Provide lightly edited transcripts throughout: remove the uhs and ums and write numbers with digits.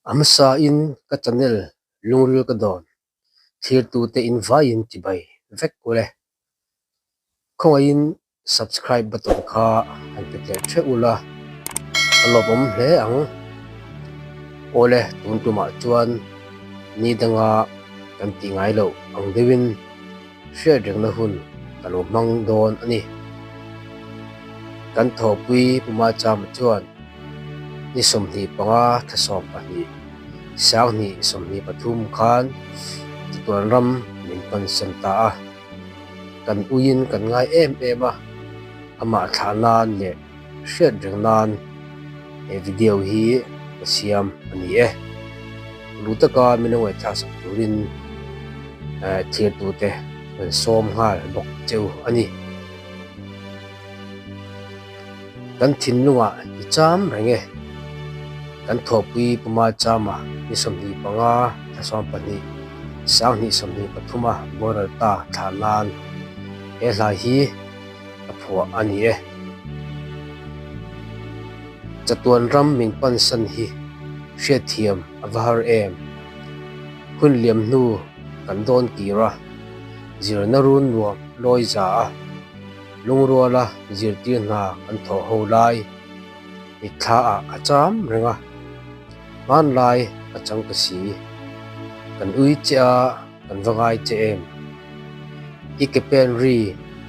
A hmasain ka channel lungril ka dawn thlirtute in vaiin chibai vek ule. Khawngaihin subscribe button kha han pe tel theuh ula a lawmawm hle ang. Awle tun tumah chuan ni danga kan tih ngai loh ang deuhin hriat rengna hun ka lo hmang dawn a ni. Kan thawhpui Pu Machama chuan ni 25 thla 12 2023 khan chatuan ram min pansan ta a. Kan uiin kan ngai em em a, amah thlah nan leh hriat reng nan he video hi ka siam a ni e. Lu taka min lo ngaihthlak sak turin thirtute kan sawm nghal bawk cheu a ni. Kan thinlungah i cham reng e. Kan thawhpui Puma Chama ni 25 thla 12 2023 a boral ta thlah nan he hla hi a phuah a ni e. Chatuan ram min pansan hi hriatthiam a va har em. Hun liam hnu kan dawn kir a, zirna run nuam lawi za a. Lungruala zirtir hna kan thawh ho lai mitthla ah a cham reng a, hmanlai a chang ta si. Kan ui che a, kan va ngai che em? I ke pen ri,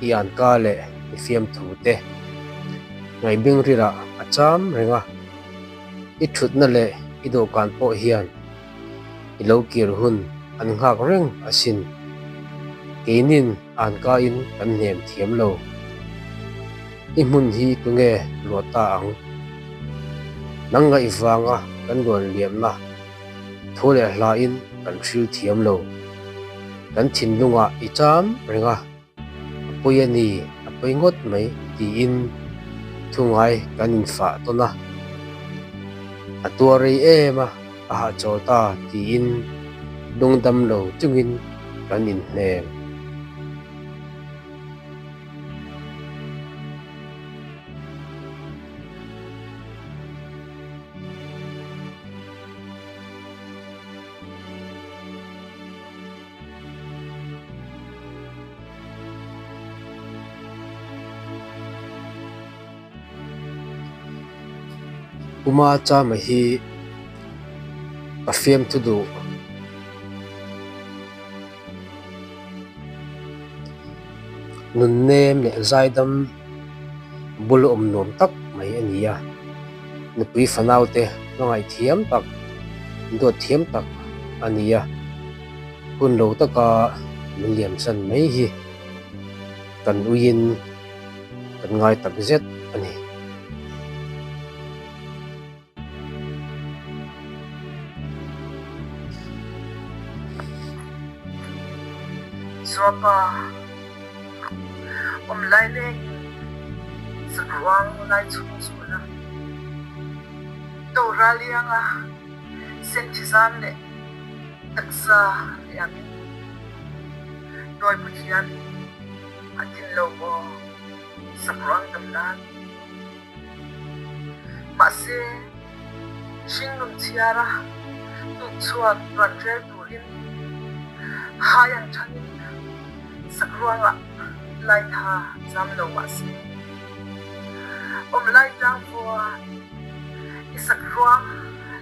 i anka leh i fiamthu te ngaihbing rirah a cham reng a, i thutna leh i dawhkan pawh hian i lo kir hun an nghak reng asin. Keinin ankain kan hnem thiam lo. I hmun hi tunge luah ta ang? Nang ngaih vanga kan luan liamna thu leh hlain kan hril thiam lo. Kan thinlungah i cham reng a. A pawi a ni, a pawi ngawt mai tiin thu ngai kan infah tawn a. A tuar rei em a, a hahchawl ta tiin lungdam lo chungin kan inhnem. Puma Chama hi a fiamthu duh. Nunnem leh zaidam bul awm nuam tak mai a ni a, nupui fanaute hmangaih thiam tak, duat thiam tak a ni a. Hun lo taka min liamsan mai hi kan uiin kan ngai tak zet a ni. Zuapa awm lai lengin sakruang lai chhung zun a, Tora lianga senthizam leh Taksa liamin Nawi Pathian a tlin lo maw sakruang dam nan. Mahse, hringnun chhiara tukchhuak tuan rel turin hai ang thangin sakruangah laitha zam lo mahse, awm lai tlang vuan i sakruang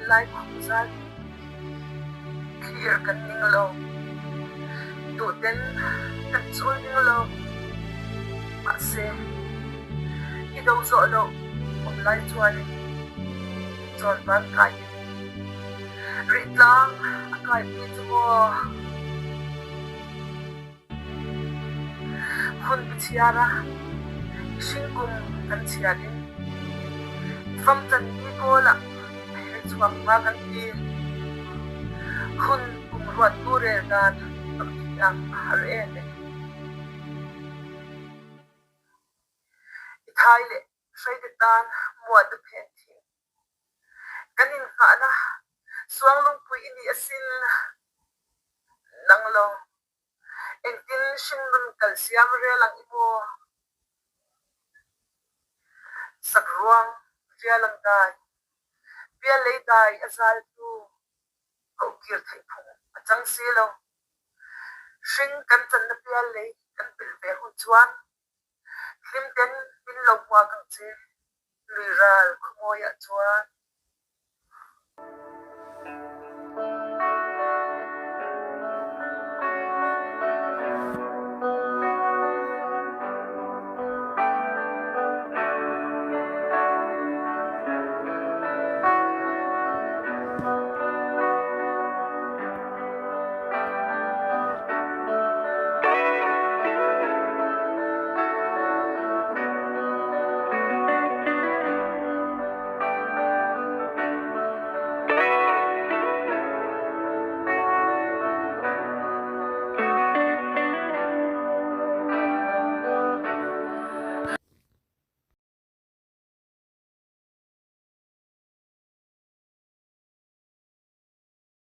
lai khum zal Thlir kan ning lo. Duhten kan cawl ning lo. Mahse, i do zawh lo um lai chuan cawnvan kai in Rihtlang a kaipi cu maw? Hun bichiar ah hringkum kan chiat in famcanmi kawl ah a her chuak hnga kan ti. Hun kum ruattu rel dan tampi ah a har em e. I thai le hreite tan mual na phen thin. Kan in hngahnak suanglungpui i ni asin. Nang lo, Engtin hringnun kal siam rel ang i maw? Sakruang rial ang dai, pialei dai a zaltu. Koh kir theih phung a chang si lo. Hring kan channa pial lei kan pelh ve hun chuan hlim ten min lo hmuak ang che. Lui ral khawmawiah chuan.